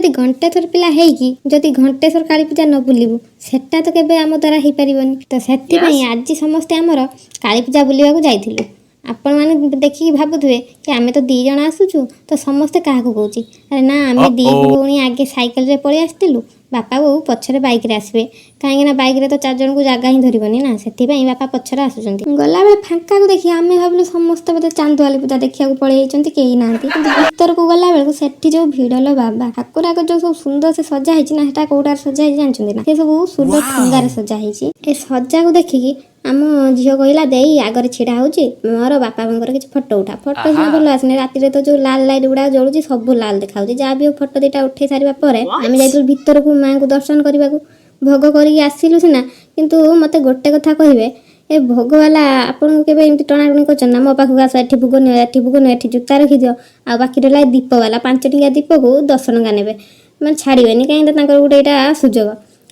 ଯଦି ଘଣ୍ଟେଶ୍ୱର ପିଲା ହେଇକି ଯଦି ଘଣ୍ଟେଶ୍ୱର କାଳୀ ପୂଜା ନ ବୁଲିବୁ, ସେଟା ତ କେବେ ଆମ ଦ୍ୱାରା ହେଇପାରିବନି। ତ ସେଥିପାଇଁ ଆଜି ସମସ୍ତେ ଆମର କାଳୀ ପୂଜା ବୁଲିବାକୁ ଯାଇଥିଲୁ। ଆପଣମାନେ ଦେଖିକି ଭାବୁଥିବେ କି ଆମେ ତ 2 ଜଣ ଆସୁଛୁ, ତ ସମସ୍ତେ କାହାକୁ କହୁଛି? ଆରେ ନା, ଆମେ 2 ଭଉଣୀ ଆଗେ ସାଇକେଲରେ ପଳେଇ ଆସିଥିଲୁ, ବାପା ବୋଉ ପଛରେ ବାଇକ୍ରେ ଆସିବେ। କାହିଁକିନା ବାଇକ୍ରେ ତ 4 ଜଣଙ୍କୁ ଜାଗା ହିଁ ଧରିବନି ନା, ସେଥିପାଇଁ ବାପା ପଛରେ ଆସୁଛନ୍ତି। ଗଲାବେଳେ ଫାଙ୍କାକୁ ଦେଖି ଆମେ ଭାବିଲୁ ସମସ୍ତେ ବୋଧେ ଚାନ୍ଦୁଆଲି ପୂଜା ଦେଖିବାକୁ ପଳେଇ ଯାଇଛନ୍ତି, କେହି ନାହାନ୍ତି। କିନ୍ତୁ ଭିତରକୁ ଗଲାବେଳକୁ ସେଠି ଯୋଉ ଭିଡ଼ ଲୋ ବାବା! ଠାକୁର ଆଗ ଯୋଉ ସବୁ ସୁନ୍ଦର ସେ ସଜା ହେଇଛି ନା, ସେଟା କୋଉଟାରେ ସଜା ହେଇଛି ଜାଣିଛନ୍ତି ନା? ସେ ସବୁ ସୁଲ ଠୁଙ୍ଗାରେ ସଜା ହେଇଛି। ଏ ସଜାକୁ ଦେଖିକି ଆମ ଝିଅ କହିଲା, "ଦେଇ ଆଗରେ ଛିଡ଼ା ହଉଛି, ମୋର ବାପା ବୋଉଙ୍କର କିଛି ଫଟୋ ଉଠା।" ଫଟୋ ସିନା ଭଲ ଆସୁନି, ରାତିରେ ତ ଯୋଉ ଲାଲ ଲାଇଟ୍ ଗୁଡାକ ଜଳୁଛି, ସବୁ ଲାଲ ଦେଖାଯାଉଛି। ଯାହା ବି ହଉ, ଫଟୋ 2ଟା ଉଠେଇ ସାରିବା ପରେ ଆମେ ଯାଇଥିଲୁ ଭିତରକୁ ମାଆଙ୍କୁ ଦର୍ଶନ କରିବାକୁ। ଭୋଗ କରିକି ଆସିଲୁ ସିନା, କିନ୍ତୁ ମୋତେ ଗୋଟେ କଥା କହିବେ, ଏ ଭୋଗବାଲା ଆପଣଙ୍କୁ କେବେ ଏମିତି ଟଣାଟଣି କରୁଛନ୍ତି ନା, "ମୋ ପାଖକୁ ଆସ, ଏଠି ଭୋଗ ନିଅ, ଏଠି ଭୋଗ ନିଅ, ଏଠି ଜୁତା ରଖିଦିଅ"? ଆଉ ବାକି ରହିଲା ଏ ଦୀପବାଲା, 5 ଟଙ୍କିଆ ଦୀପକୁ 10 ଟଙ୍କା ନେବେ, ମାନେ ଛାଡ଼ିବେନି, କାହିଁକି ନା ତାଙ୍କର ଗୋଟେ ଏଇଟା ସୁଯୋଗ।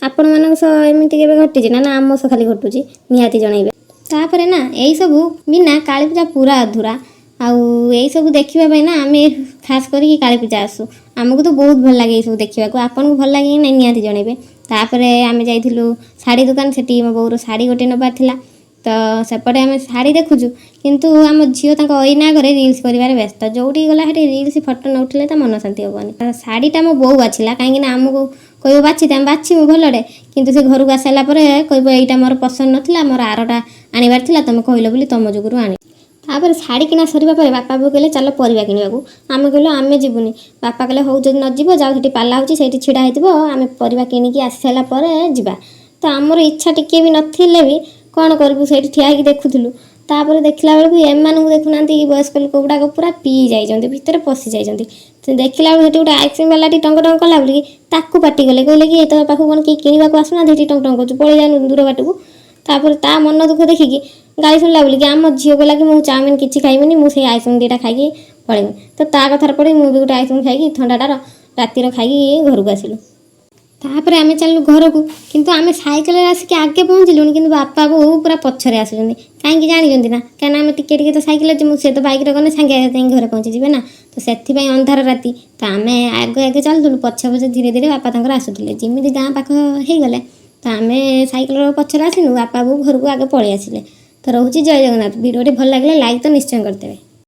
ଆପଣମାନଙ୍କ ସହ ଏମିତି କେବେ ଘଟିଛି ନା, ନା ଆମ ସହ ଖାଲି ଘଟୁଛି? ନିହାତି ଜଣାଇବେ। ତାପରେ ନା ଏଇସବୁ ବିନା କାଳୀପୂଜା ପୁରା ଅଧୁରା। ଆଉ ଏଇସବୁ ଦେଖିବା ପାଇଁ ନା ଆମେ ଖାସ୍ କରିକି କାଳୀପୂଜା ଆସୁ। ଆମକୁ ତ ବହୁତ ଭଲ ଲାଗେ ଏଇସବୁ ଦେଖିବାକୁ। ଆପଣଙ୍କୁ ଭଲ ଲାଗେ କି ନାହିଁ, ନିହାତି ଜଣାଇବେ। ତାପରେ ଆମେ ଯାଇଥିଲୁ ଶାଢ଼ୀ ଦୋକାନ। ସେଠି ମୋ ବୋଉର ଶାଢ଼ୀ ଗୋଟେ ନେବାର ଥିଲା। ତ ସେପଟେ ଆମେ ଶାଢ଼ୀ ଦେଖୁଛୁ, କିନ୍ତୁ ଆମ ଝିଅ ତାଙ୍କ ଅଇନା ଆଗରେ ରିଲ୍ସ କରିବାରେ ବ୍ୟସ୍ତ। ଯୋଉଠିକି ଗଲା ସେଠି ରିଲ୍ସ, ଫଟୋ ନ ଉଠିଲେ ତା ମନ ଶାନ୍ତି ହେବନି। ଶାଢ଼ୀଟା ମୋ ବୋଉ ବାଛିଲା, କାହିଁକିନା ଆମକୁ କହିବ ବାଛିତେ, ଆମେ ବାଛିବୁ ଭଲରେ, କିନ୍ତୁ ସେ ଘରକୁ ଆସିଲା ପରେ କହିବ, "ଏଇଟା ମୋର ପସନ୍ଦ ନଥିଲା, ମୋର ଆରଟା ଆଣିବାର ଥିଲା, ତମେ କହିଲ ବୋଲି ତମ ଯୋଗୁରୁ ଆଣି।" ତାପରେ ଶାଢ଼ୀ କିଣା ସରିବା ପରେ ବାପା ବୋଉ କହିଲେ, "ଚାଲ ପରିବା କିଣିବାକୁ।" ଆମେ କହିଲୁ, "ଆମେ ଯିବୁନି।" ବାପା କହିଲେ, "ହଉ, ଯଦି ନ ଯିବ, ଯାଅ, ସେଠି ପାଲା ହେଉଛି, ସେଇଠି ଛିଡ଼ା ହେଇଥିବ, ଆମେ ପରିବା କିଣିକି ଆସି ସାରିଲା ପରେ ଯିବା।" ତ ଆମର ଇଚ୍ଛା ଟିକିଏ ବି ନଥିଲେ ବି କ'ଣ କରିବୁ, ସେଇଠି ଠିଆ ହେଇକି ଦେଖୁଥିଲୁ। ତାପରେ ଦେଖିଲା ବେଳକୁ ଏମାନଙ୍କୁ ଦେଖୁନାହାନ୍ତି କି, ବୟସ୍କ ଲୋକ ଗୁଡ଼ାକ ପୁରା ପିଇ ଯାଇଛନ୍ତି, ଭିତରେ ପଶି ଯାଇଛନ୍ତି। ସେ ଦେଖିଲା ବେଳକୁ ସେଠି ଗୋଟେ ଆଇସ୍କ୍ରିମ୍ ବାଲାଟି ଟଙ୍କ ଟଙ୍କ କଲା ବୋଲିକି ତାକୁ ପାଟି କଲେ। କହିଲେ କି, "ତୋ ପାଖକୁ କ'ଣ କେହି କିଣିବାକୁ ଆସୁନାହାନ୍ତି? ଏଠି ଟଙ୍କ ଟଙ୍କ କରୁଛୁ, ପଳେଇ ଯାଉନୁ ଦୂର ବାଟକୁ।" ତାପରେ ତା ମନ ଦୁଃଖ ଦେଖିକି ଗାଳି ଶୁଣିଲା ବୋଲିକି ଆମ ଝିଅ କହିଲା କି, "ମୁଁ ଚାଉମିନ କିଛି ଖାଇବିନି, ମୁଁ ସେଇ ଆଇସ୍କ୍ରିମ୍ 2ଟା ଖାଇକି ପଳେଇବି।" ତ ତା କଥାରେ ପଡ଼ି ମୁଁ ବି ଗୋଟେ ଆଇସ୍କ୍ରିମ୍ ଖାଇକି, ଥଣ୍ଡାଟାର ରାତିର ଖାଇକି ଘରକୁ ଆସିଲୁ। ତାପରେ ଆମେ ଚାଲିଲୁ ଘରକୁ। କିନ୍ତୁ ଆମେ ସାଇକେଲରେ ଆସିକି ଆଗେ ପହଞ୍ଚିଲୁଣି, କିନ୍ତୁ ବାପା ବୋଉ ପୁରା ପଛରେ ଆସୁଛନ୍ତି। କାହିଁକି ଜାଣିଛନ୍ତି ନା? କାହିଁକିନା ଆମେ ଟିକେ ଟିକେ ତ ସାଇକେଲରେ ଯିବୁ, ସେ ତ ବାଇକ୍ରେ ଗଲେ ସାଙ୍ଗେ ସାଙ୍ଗେ ଘରେ ପହଞ୍ଚିଯିବେ ନା। ତ ସେଥିପାଇଁ ଅନ୍ଧାର ରାତି ତ ଆମେ ଆଗେ ଆଗେ ଚାଲୁଥିଲୁ, ପଛେ ପଛେ ଧୀରେ ଧୀରେ ବାପା ତାଙ୍କର ଆସୁଥିଲେ। ଯେମିତି ଗାଁ ପାଖ ହେଇଗଲେ, ତ ଆମେ ସାଇକେଲର ପଛରେ ଆସିଲୁ, ବାପା ବୋଉ ଘରକୁ ଆଗେ ପଳେଇ ଆସିଲେ। ତ ରହୁଛି, ଜୟ ଜଗନ୍ନାଥ। ଭିଡ଼ିଓଟି ଭଲ ଲାଗିଲେ ଲାଇକ୍ ତ ନିଶ୍ଚୟ କରିଦେବେ।